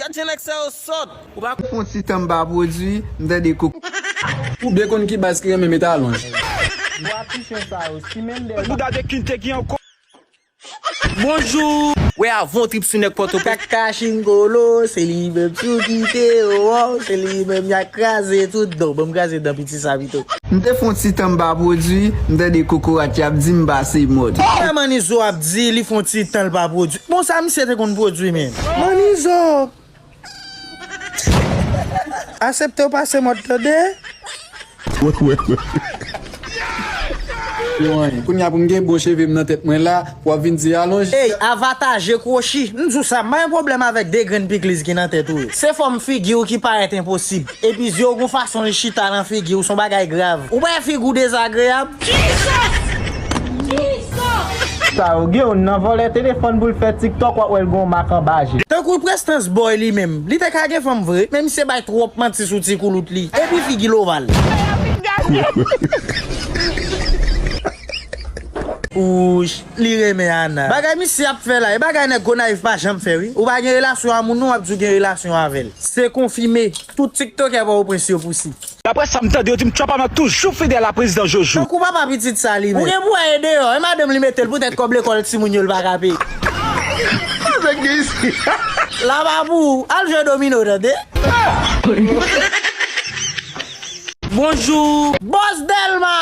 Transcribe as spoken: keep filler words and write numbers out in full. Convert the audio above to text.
Ti nèg sa yo sòt. Ou pa Fon ti tan m pa pwodui, m tande koko. Ou byen konn ki baz ki renmen met alonj. Bwa ti chen sa yo, si menm dè. Bouda de kinte ki ankò. Bonjou. Wè avan w trip sou nèg Pòtoprens. Kaka chingolo, se li menm tou ki te owa w, se li menm y a kraze tout dan w. Ban m kraze dan piti sa pito. M te fon ti tan m pa pwodui, m tande kokorat y ap di m pase mòd. Kòman Manizo ap di li fon ti tan l pa pwodui? Bon sa misye te konn pwodui menm. Manizo! Asepte w pase mòd tande. Yo anyen. Kounye a pou m gen bon cheve m nan tèt mwen la, w ap vin di alonj. Ey, avataje kwochi. M di w sa, m pa gen pwoblèm avèk de grenn pikliz ki nan tèt ou yo. Se fòm figi w ki parèt enposib. Epi zye w gon fason li chita nan figi w, s on bagay grav. Ou pa wè figi w dezagreyab? Sa yo gen youn nan vòlè telefòn pou l fè TikTok, w ap wè l gon mak anba je. Tankou Prestans Boy li menm, li te ka gen fanm vre, men misye bay twòp manti sou ti koulout li, epi figi l oval. Wouch, li renmen Ana. Bagay misye ap fè la, e bagay nèg Gonayiv pa janm fè wi. Ou pa gen relasyon a moun non, w ap di w gen relasyon avè l. Se konfime, tout tiktokè Pòtoprens yo pousi. Daprè sa m tande, yo di m Trump ap toujou fidèl a Prezidan Jojo. Tankou papa pitit sa li menm. Ou gen pou wè e deyò, e madanm li mete l poutèt kòb lekòl timoun yo l pa ka peye. Sa nèg gen isi? La pa pou ou, al jwe domino tande. Bonjou. Bòs Dèlma.